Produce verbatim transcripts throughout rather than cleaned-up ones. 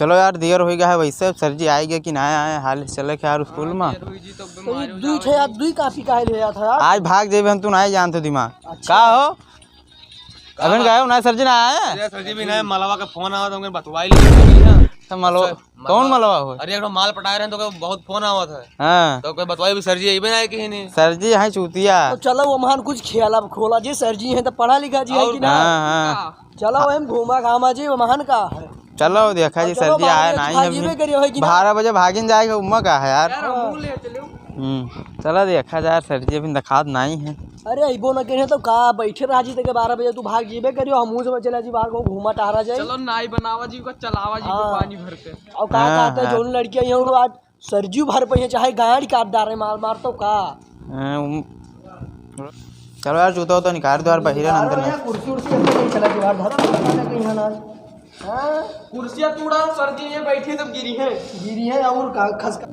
चलो यार, देर होइ गया है वैसे। अब सर जी आए गए कि ना आए, हाल चले के यार स्कूल में। तो ये दुई ठे यार, दुई कापी काहे ले जात है यार? आज भाग जेबे हम, तू नाहीं जानत हो दिमाग। अच्छा। का हो? अबे गए हो ना, सर जी ना आए? अरे सर जी भी ना, मलवा का फोन आवा तो हमके बतवाई ले। तो मलवा, अच्छा, कौन मलवा? मलवा हो? अरे, एक ठो माल पटाए रहे तो ओके बहुत फोन आवत है। हाँ। तो ओके बतवाई भी सर जी अइबे ना आए कहीं नहीं। सर जी हैं चूतिया। तो चलो वो महान कुछ खेला खोला जी, सर जी हैं तो पढ़ा लिखा जी है और कि ना? हाँ, हाँ। चलो वही घूमा घामा जी, वो महान का है। चलो देखा जी, चलो सर जी आए बारह बजे नाहीं भागी अभी। में करियो है कि ना? बारह बजे भागिन जाएगा, उम्मा का है यार। यार, हम ले चलो। हम्म, चलो देखा जाए, सर जी अभी दिखात नाहीं है। अरे अइबो न कहे तो का, बैठे रहा जी, तके बारह बजे तू भाग जीबे करियो, हमहू सब चला जी बाहर को घूमा टहरा जाई। चलो नाई बनावा जी को, चलावा जी को हाँ। पानी भर के। और का हाँ, कहते हैं, हाँ। जोन लड़कियां यहाँ आज सर जी भर पे हैं, चाहे गाड़ी काट डारे मार मार तो का। हाँ, उम, चलो यार, जूता उता निकाल दो यार, बहिरे यार, अंदर में। यार, कुर्सी उर्सी अंदर नहीं चला जी बाहर, धरो, धरो, धरो, कहीं ना। हाँ? कुर्सिया तूड़ा, सर जी ये बैठी तब गिरी है। गिरी है और का, खस का।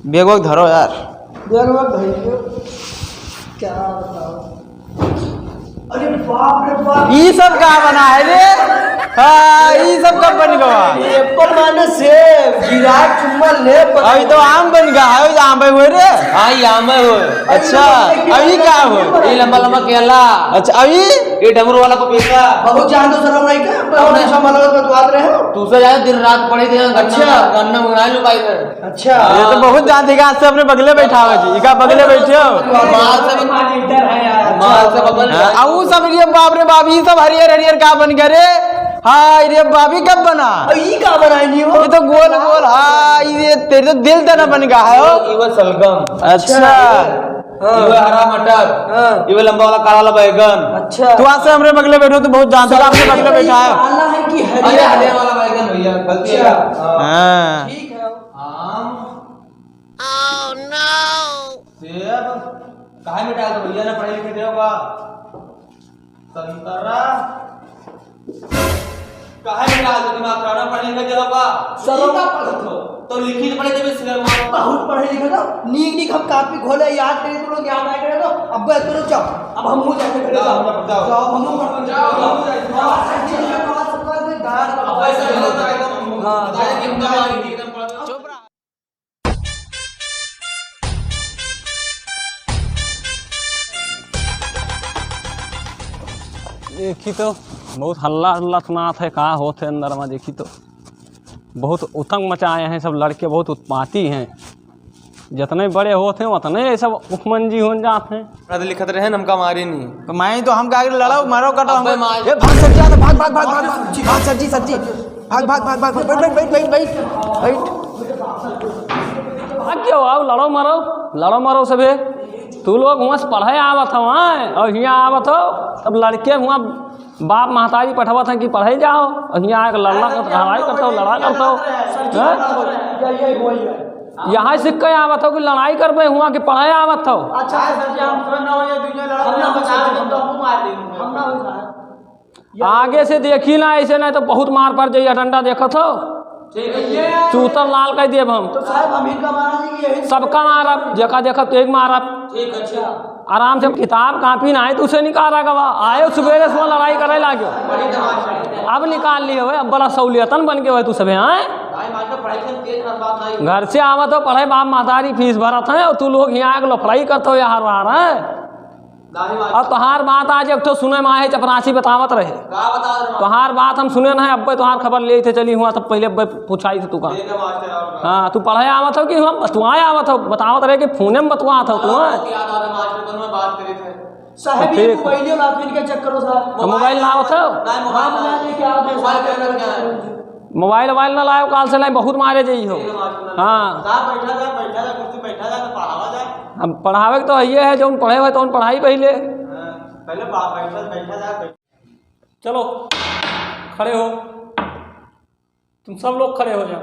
बैग वैग धरो यार। बैग वैग धर लियो। क्या बताओ? अरे बाप रे बाप। ई सब का बना है रे? हाँ, ई सब कब बन गवा? एप्पल माने सेब, गिरा चुम्मा ले। अभी तो आम बन गया है, आम पे हुए रे। हाँ, ये आम है हुए। अच्छा, अभी का हो? ये लंबा लंबा केला। अच्छा, अभी? ये डमरू वाला पपीता। बहुत जान दो सर, नहीं का? बहुत अच्छा मालूम बतवात रहे हो। तू से ज्यादा दिन रात पढ़े थे, गन्ना, अच्छा। गन्ना उड़ाए लो भाई रे। अच्छा। ये तो बहुत जान देगा, आज से अपने बगले बैठावा जी, इका बगले बैठे हो। माल से बगल। हाँ, आ ऊ सब, रे बाप रे बाप, ई सब हरियर हरियर का बन गया रे? हाँ, रे बाप, ई कब बना? ई का बनाई नहीं हो? ये तो गोल गोल, हाँ, ये तेरे तो दिल तना बन गया है हो। ये वो सलगम। अच्छा। हाँ। ये वो हरा मटर। हाँ। ये वो लंबा वाला काला वाला बैगन। अच्छा। तू आज से हमरे बगले बैठो, तू बहुत जानते हो, आपके बगले बैठा है। काला है कि हरियर? अरे, हरे वाला बैगन भैया, गलती है। अच्छा। हाँ। ठीक है। आम। Oh, no! सेब। काहे में डाल दो भैया, ना पढ़े लिखे थे का? संतरा। काहे में डाल दो दिमाग का, ना पढ़े लिखे थे का? सर, का पढ़त हो? तो लिखी तो पढ़े देबे सिनेमा। बहुत पढ़े लिखे तो, नीक नीक हम कापी खोले, याद करे तो लोग याद आए करे तो, अब तो रुक जाओ, अब हम मुँह जाके खड़े जाओ, जाओ। जाओ, हम मुँह जाओ, हम मुँह जाओ। अब ऐसा नहीं होता है, एकदम हाँ। बताया कि हम गाँव आएंगे, एकदम पढ़ चुप रहा। देखी तो, बहुत हल्ला हल्ला सुनात है, का होत है अंदर में, देखी तो। बहुत उतंग मचाए हैं सब लड़के, बहुत उत्पाती हैं। जितने बड़े होत हैं, उतने ये सब उखमंजी होन जात हैं। पढ़त लिखत रहे, हमका मारे नहीं। तो मैं तो हम का लड़ाओ, मारो, कटो, अबे हमको। मार। ए, भाग सर जी, भाग, भाग, भाग, भाग, भाग, भाग, सर जी, सर जी, भाग, भाग, भाग, भाग, बैठ, बैठ, बैठ। भाग क्यों? आओ, लड़ो, मारो, लड़ो, मारो सबे। तू लोग हुआं से पढ़े आवत हो, हाँ? और हियाँ आवत हो, तब लड़के हुआं बाप महतारी पठवत हैं कि पढ़े जाओ, और हियाँ आके लड़ना करत, लड़ाई करत हो, लड़ा करत हो, हैं? यहाँ सीख के आवत हो कि लड़ाई करबे, हुआं कि पढ़े आवत हो? अच्छा, सर जी, हम सुन ना हो, ये दुनिया लड़ा हम ना हो, सर जी, हम तो हमको मार देंगे। हम ना हो, सर। आगे से देखी ना ऐसे, नहीं तो बहुत मार पड़ जाई, डंडा देखत हो। ठीक है, ये चूतर लाल कर देब हम। तो साहब, हम ही का मारा जी, यही सबका मारब, जेका देखब तेक मारब। ठीक है, अच्छा। आराम से किताब कापी ना है, तो उसे निकाला गवा। आयो सुबेरे सुबह लड़ाई करे लाग्यो। अब निकाल लिए हुए, अब बड़ा सहूलियतन बन के हुए तू सबे, आए? भाई, मास्टर, पढ़ाई से तेज बात नहीं। घर से आवत हो, पढ़े बाप महतारी फीस भरत हैं, और तू लोग यहाँ आके लफड़ाई करत हो यार, बाहर, हैं? दाढ़ी मार। और तोहार बात आज एक ठो सुने में आए, चपरासी बतावत रहे। का बतावत रहे? तोहार बात हम सुने ना है, अब्बे तोहार खबर लेते चली हुआ, तब पहले अब्बे पूछाई थे तू का। ठीक है मास्टर, आओ। हाँ, तू पढ़े आवत हो कि हम बतुआए आवत हो? बतावत रहे कि फोने में बतुआत हो तू, हाँ, हाँ? बहुत याद आ रहा मास्टर, तो मैं बात करी थे। साहब, तो ये ठीक। मोबाइलियो लात इनके चेक करो साहब। तो मोबाइल ना आवत हो? नहीं, मोबाइल हाँ, ना। मोबाइल लेके आओ, मोबाइल साहब। के अंदर क्या है? मोबाइल वोबाइल ना लाओ, काल से नहीं, बहुत मारे जाई हो। ठीक है, मास्टर, ना। हाँ। साहब, बैठा जा, बैठा जा, कुर्सी बैठा जा, तो पढ़ावा जा। अब पढ़ावे के तो ये है, जौन पढ़े हुए तौन पढ़ाई पहिले। हाँ, पहले बा-, बैठा, बैठा जा, बैठ- चलो, खड़े हो, तुम सब लोग खड़े हो जाओ।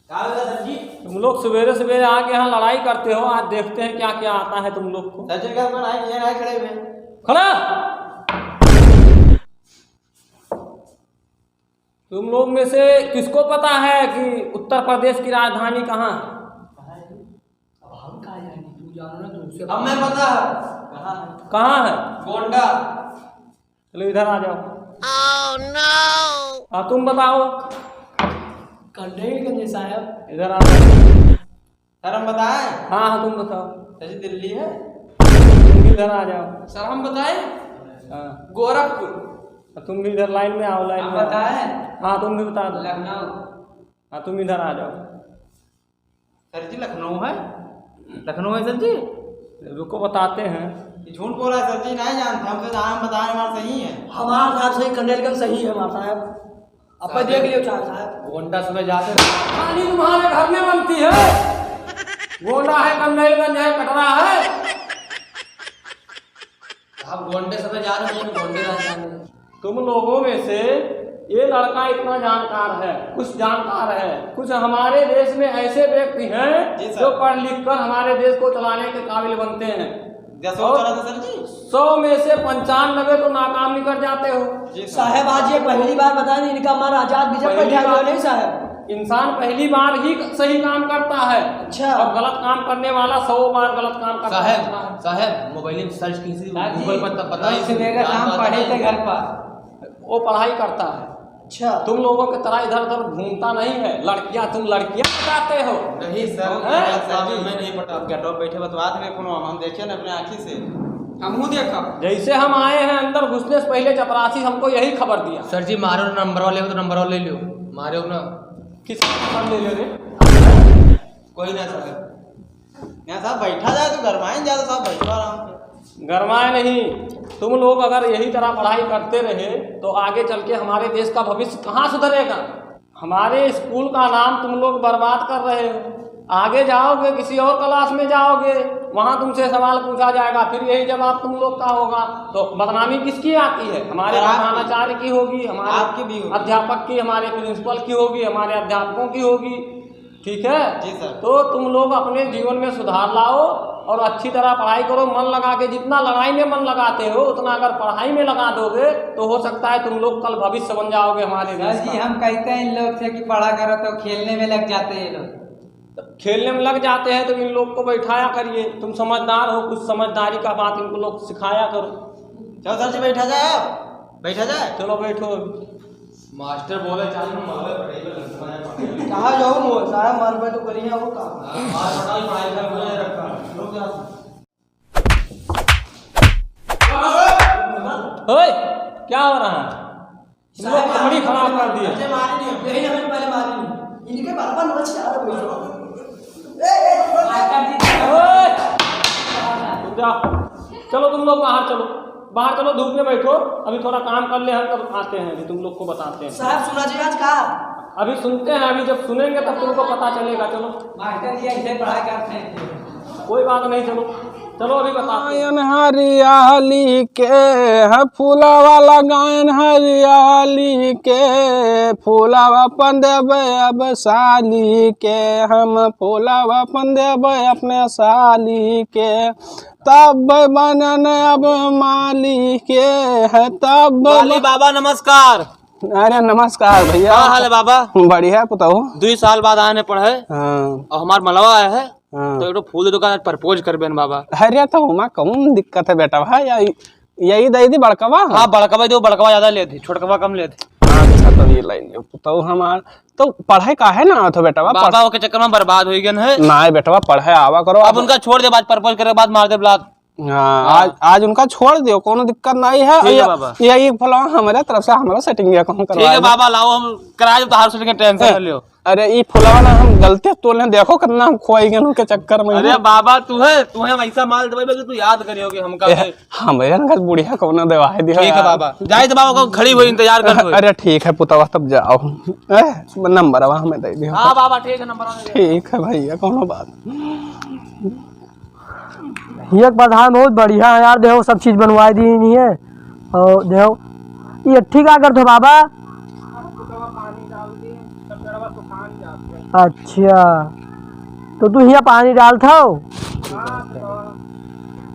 क्या होगा सर जी? तुम लोग सवेरे सवेरे आके यहाँ लड़ाई करते हो, आज देखते हैं क्या क्या आता है तुम लोग को। सर जी, क्या अपन आए, ये आए खड़े हुए। खड़ा। तुम लोग में से किसको पता है कि उत्तर प्रदेश की राजधानी कहाँ है? अब हम कहाँ जाएंगे? तू जानो ना, तुमसे अब मैं पता है। कहाँ है? कहाँ है? गोंडा। चलो इधर आ जाओ। Oh, no! हाँ, तुम बताओ। कंडेलगंज साहब। इधर आ जाओ। सर, हम बताएं? हाँ, हाँ, तुम बताओ। सर जी, दिल्ली है। तुम भी इधर आ जाओ। सर, हम बताएं? हाँ। गोरखपुर। और तुम भी इधर लाइन में आओ, लाइन हम में आओ। बताएं? हाँ, तुम भी बता दो। लखनऊ। हाँ, तुम इधर आ जाओ। सर जी, लखनऊ है? लखनऊ है सर जी? रुको, बताते हैं। ये झूठ बोल रहा है सर जी, नहीं जानते। हमसे तो हम बताने वाला सही है। हमारा साहब सही, कंडेलगंज सही है हमारा साहब। आप साहब, देख लियो चाहे साहब। गोंडा समय जाते हैं। पानी तुम्हारे घर में बनती है। गोंडा है, कंडेलगंज है, कटरा है। आप गोंडे समय जा रहे हैं, गोंडे राजधानी। तुम लोगों में से ये लड़का इतना जानकार है, कुछ जानकार है, कुछ हमारे देश में ऐसे व्यक्ति हैं जी सर। जो पढ़ लिख कर हमारे देश को चलाने के काबिल बनते हैं। जैसे और चला था सर जी। सौ में से पंचानबे तो नाकाम निकल जाते हो। जी सर। साहब, आज ये पहली बार बताया, इनका हमारा आजाद बीजा पर पहली ध्यान बार। नहीं साहब। इंसान पहली बार ही सही काम करता है। अच्छा। और गलत काम करने वाला सौ बार गलत काम करता है। साहब, साहब, मोबाइल में सर्च कीजिए, साहब जी, गूगल पर तब बताइए। इसे मेरे काम पढ़े थे घर पर। वो पढ़ाई करता है। अच्छा। तुम लोगों की तरह इधर उधर घूमता नहीं है। लड़कियां, तुम लड़कियां पटाते हो। नहीं सर, हैं? नहीं सर, मैं नहीं पटा। गेटवा बैठे बतवा दे कोनो, हम देखे ना अपने आँखी से। हमहू देखब। जैसे हम आए हैं, अंदर घुसने से पहले चपरासी हमको यही खबर दिया। सर जी, मारो ना, नंबर वाले को तो नंबर वाले ले लो, मारो ना। किसका नंबर ले ले रे? कोई ना सर। यहाँ साहब बैठा जाए तो गरमाए जाए, तो साहब बैठो आराम से। गरमाए नहीं, तुम लोग अगर यही तरह पढ़ाई करते रहे तो आगे चल के हमारे देश का भविष्य कहाँ सुधरेगा? हमारे स्कूल का नाम तुम लोग बर्बाद कर रहे हो। आगे जाओगे, किसी और क्लास में जाओगे, वहाँ तुमसे सवाल पूछा जाएगा, फिर यही जवाब तुम लोग का होगा, तो बदनामी किसकी आती है? हमारे और आपकी। प्रधानाचार्य की होगी, हमारे आपकी भी होगी। अध्यापक की, हमारे प्रिंसिपल की होगी, हमारे अध्यापकों की होगी। ठीक है? जी सर। तो तुम लोग अपने जीवन में सुधार लाओ और अच्छी तरह पढ़ाई करो, मन लगा के। जितना लड़ाई में मन लगाते हो, उतना अगर पढ़ाई में लगा दोगे, तो हो सकता है तुम लोग कल भविष्य बन जाओगे हमारे देश का। सर जी, हम कहते हैं इन लोग से कि पढ़ा करो, तो खेलने में लग जाते हैं ये लोग। तो खेलने में लग जाते हैं, तो इन लोग को बैठाया करिए। तुम समझदार हो, कुछ समझदारी का बात इनको लोग सिखाया करो। चलो सर जी, बैठा जाए, बैठा जाए। चलो बैठो। मास्टर बोले, "चाल, हम मारे पढ़ाई पे लगता है, पढ़ाई पे।" कहाँ जाऊँ वो? सारा मार पे तो करिए वो काम। हाँ, मार पढ़ाई, पढ़ाई कर मुझे रखा। रुक जा। ओए, क्या हो रहा है? तुम लोग साहब, comedy खराब कर दिए। मुझे मारे नहीं, यही हमें पहले मारे नहीं। इनके बराबर नोच के आ रहे हो। ए, ए, ओए, रुक जा। चलो तुम लोग बाहर चलो। बाहर चलो, धूप में बैठो, अभी थोड़ा काम कर ले हम, तब आते हैं, अभी तुम लोग को बताते हैं। साहब, सुना जी आज का? अभी सुनते हैं, अभी जब सुनेंगे तब तुमको पता चलेगा। चलो। मास्टर जी ऐसे पढ़ाई करते हैं। कोई बात नहीं, चलो, चलो अभी बताते हैं। गायन हरियाली के है, फूला वाला गायन हरियाली के, फूलावा अपन देबे अब साली के, हम फूलावा अपन देबे अपने साली के। तब बनन अब माली के है, तब वाली बा- बाबा नमस्कार। अरे नमस्कार भैया। का हाल है बाबा? बढ़िया है पुताऊ। दुई साल बाद आए हैं पढ़े। हाँ। और हमार मलवा आया है। हाँ। तो एक ठो फूल दे दो, का propose करबे न बाबा। अरे तो ओमा कौन दिक्कत है बेटा भाई? या, यही दे दी बड़कवा? हाँ, बड़कवा दो, बड़कवा ज्यादा लेत ही, छोटकवा कम लेत ही। अच्छा, तो ये लाई लियो पुताऊ हमार। तो पढ़े काहे ना आवत हो बेटवा? बाबा, ओके चक्कर में बर्बाद हो गए हैं। ना बेटवा, पढ़े आवा करो। अब उनका छोड़ दे, बाद propose करे के बाद मार दे ब्लाक। हाँ, हाँ। आज, आज उनका छोड़ दियो, कोनो दिक्कत नहीं है। ठीक है ये, बाबा। ये एक फलवा हमारे तरफ से, हमारा setting ये कहूँ ठीक करवा है दे। बाबा, लाओ हम करा दे, तोहार setting के tension ए, न लियो। अरे ई फुलवा ना हम गलती से तोड़ लें, देखो कितना हम खोई गए उनके चक्कर में। अरे बाबा, तू है, तू है, हम ऐसा माल देबे कि तू याद करियो कि हम का ए, हमरे ना बुढ़िया कौनो देवाई दिया ठीक है यार। बाबा, जाए तो बाबा को खड़ी हुई इंतजार कर तू। अरे ठीक है पुतवा, तब जाओ। ए, नंबरवा हमें दे दियो। हाँ बाबा, ठीक है, नंबरवा दे दियो। ठीक है भैया, कौनो बात। ये एक प्रधान बहुत बढ़िया है यार, देखो सब चीज बनवाई दी नहीं है। और देखो, ये ठीक आ कर दो बाबा। अच्छा, तो तू यहाँ पानी डाल था?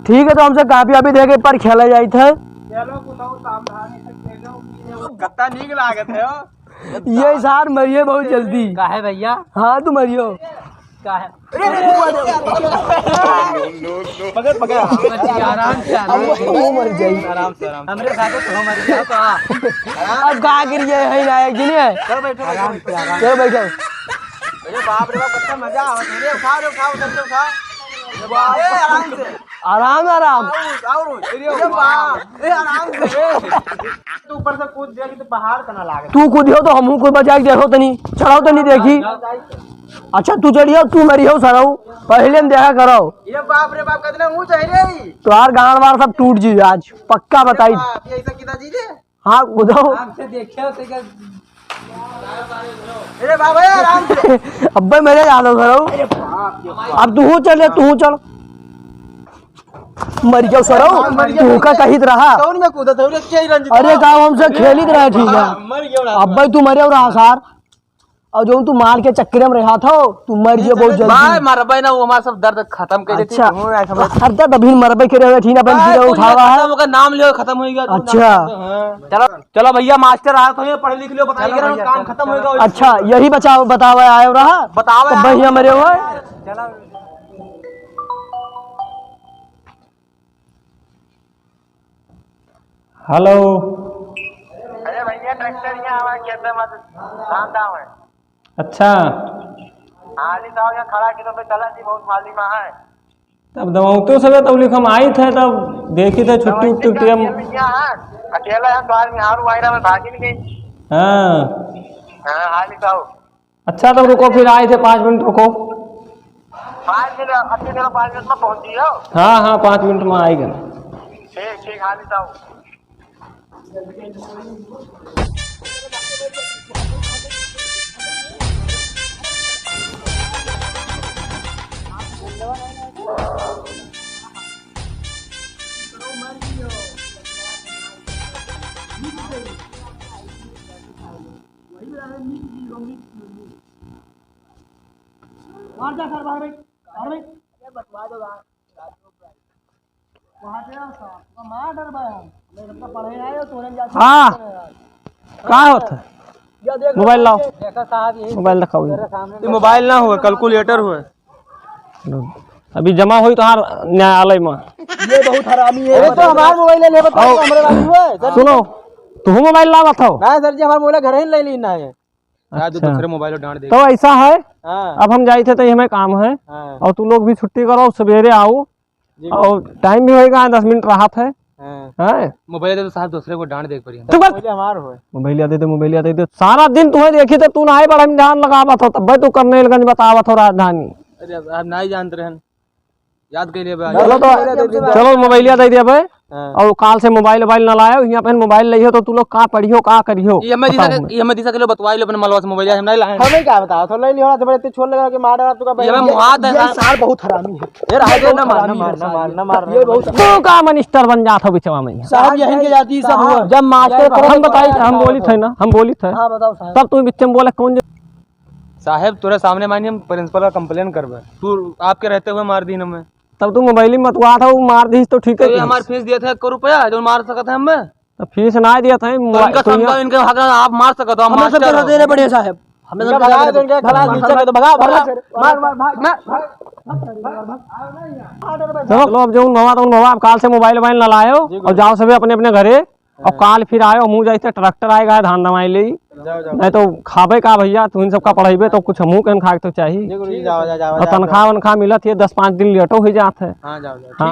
ठीक है, तो हमसे कापी वापी दे के पर खेला जाई था। कितना नीक लागत है हो। ये सार मरिए बहुत जल्दी। काहे भैया? हाँ, तू मरियो। काहे? पकड़, पकड़। आराम से, आराम अब से। वो मर जाई। आराम से, आराम से। हमरे साथे तो मर गया तो हाँ। अब का गिर गए है ना, एक दिन है। चलो बैठो, बैठो, बैठो। चलो बैठो। अरे बाप रे बाप, कितना मजा आवत है रे। उठाओ रे, उठाओ, उधर से उठाओ। ए, आराम से। आराम, आराम। और, और, अरे बाप, ए, आराम से, ए। तू ऊपर से कूद दिया कि तू पहाड़ तना लागे। तू कूदियो तो हमहू कूद बचाई के देखो तनी, चढ़ाओ तनी देखी। अच्छा, तू चढ़ियो, तू मरियो सरऊ, पहले हम देखा करो। ये बाप रे बाप, कितना ऊंच है रे ई। तोहार गांड वार सब टूट जी आज, पक्का बताई। बाप, ये ऐसा कितना जी रे? हाँ, कूदो। आराम से देखियो, तो क्या अरे बाबा, आराम से। अब्बे मेरे याद हो सरऊ। अरे बाप रे बाप। अब तू चल, तू चल। मर गया सरऊ, तू का कहित रहा। कौन में कूदा था? अरे क्या ही रंजित अरे था? गाँव हमसे खेलित रहा, ठीक है। मर गया। अब्बे तू मरे रहा सार। और जो तू मार के चक्कर में रहा था, तू मर गया बहुत जल्दी। भाई, मरबे ना, वो हमारा सब दर्द खत्म कर देती। अच्छा। तू ऐसा मत हर दर्द अभी मरबे के रहे, ठीक है, अपन भाई, जीरो कोई उठावा है। खत्म होगा, नाम लियो, खत्म हो गया। अच्छा। हाँ। चलो, चलो भैया, मास्टर आया तो ये पढ़ लिख लियो, बताइए चलो ना, भैया, काम चलो, खत्म चलो। होगा। अच्छा, यही बचाओ, बतावा आयो रहा। बतावा तो आयो। भैया मरे हुए। चलो। हेलो। अरे भैया, ट्रैक्टर यहाँ हमारे खेत में मत, धान दाव है। अच्छा। हाली दाव यहाँ खड़ा किलो पे चला जी, बहुत हाली में है। तब दवाऊँ तो सबे तब लिख हम आई थे, तब देखी थे छुट्टी उट्टी उट्टी हम। अकेला है तो आज निहारू वायरा में भागी नहीं गई। हाँ। हाँ, हाली दाव। अच्छा, तब रुको, फिर आए थे, पाँच मिनट रुको। पाँच मिनट, अच्छे चलो, पाँच मिनट में पहुँच जियो। हाँ, हाँ, पाँच मिनट में आएगा। ठीक, ठीक, हाली दाव। मार जा सर, बाहर भाई, बाहर भाई। वहाँ पे आओ सर, तो मार डर भाई हम। मैं सबका पढ़े आए हो, तोरे में जाके हाँ। का होत है? या देख लो, मोबाइल लाओ। देखा साहब, यही मोबाइल दिखाओ। तेरे सामने ये मोबाइल ना हुआ, कैलकुलेटर हुआ। अभी जमा होई तोहार न्यायालय में। ये बहुत हरामी है। ये तो हमार मोबाइल है, ले बताओ, आओ। हमरे वाली हुआ है, सर। सुनो, तू मोबाइल लावत हो? ना सर जी, हमार मोबाइल घर ही ले ली ना है। यार, अच्छा। दूसरे मोबाइल डांट दे। तो ऐसा है, हाँ। अब हम जाई थे तो ये हमें काम है, हाँ। और तू लोग भी छुट्टी करो, सवेरे आओ, जी। और टाइम भी होएगा, दस मिनट राहत है। हाँ। हैं? मोबाइल दे तो साहब, दूसरे को डांट दे एक बारी हम। चुप कर। मोबाइल हमार होए। मोबाइल दे दे, मोबाइल दे दे। सारा दिन तुम्हें देखी तो तू ना आए, बड़ा हम ध्यान लगावत हो, तब भाई तू करनेलगंज बतावत हो राजधानी। अरे, अब, अब नहीं जानते रहन। याद कर लिए भाई। चलो तो, चलो मोबाइलिया दे दिया भाई। हाँ। और काल से मोबाइल वोबाइल ना लायो, यहाँ पे मोबाइल लइहो तो तू लोग का पढ़ियो, का करियो? ये हमें दिशा बताओ के, हमें। ये हमें दिशा के लोग बतवाई लो अपने मलवा से मोबाइल, हम नहीं लाए। हमें क्या बताओ, तो ले लियो ना, तो बड़े छोड़ लगा के मार डाला, तू का ये हमें मुहात है ये साहब। सार बहुत हरामी है। ये रहा दे, ना मार, ना मार, ना मार, ना मार। ये बहुत तू का मिनिस्टर बन जात हो बिचवा में? साहब, यहीं के जाति सब हुआ। जब मास्टर हम बताई, हम बोली थे ना, हम बोली थे। हाँ, बताओ साहब। तब तू बिच में बोला कौन? साहेब, तोरे सामने मानी हम प्रिंसिपल का कंप्लेन करबे। तू आपके रहते हुए मार दीन हमें। तब तू मोबाइल में मतुआ था, वो मार दीस तो ठीक है तो ये थी। हमार फीस दिया था एक रुपया, जो मार सकत है हमें। तो फीस ना दिया था, तो इनका समझाओ, इनके हक आप मार सकत हो, हम मास्टर हो। देने पड़े साहेब। हमें इनका तो भगा दे, इनका भगा दे, भगा, भगा। मार, मार, भाग, भाग, भाग। चलो, अब जो भवा, तो भवा, अब काल से मोबाइल वोबाइल ना लायो जी, और जाओ सभी अपने अपने घरे। और हाँ। काल फिर आयो, हमहू जाइते, ट्रैक्टर आएगा, धान दवाई ले। जाओ, जाओ। नहीं तो खाबे का भैया, तू इन सबका पढ़ाईबे तो कुछ हमहू कन खाए तो चाहिए। जी गुरुजी, जाओ, जाओ, जाओ, और जाओ, तनख्वाह जाओ। वनख्वाह मिलत है, दस पाँच दिन लेटो हो जात है। हाँ, जाओ, जाओ। हाँ।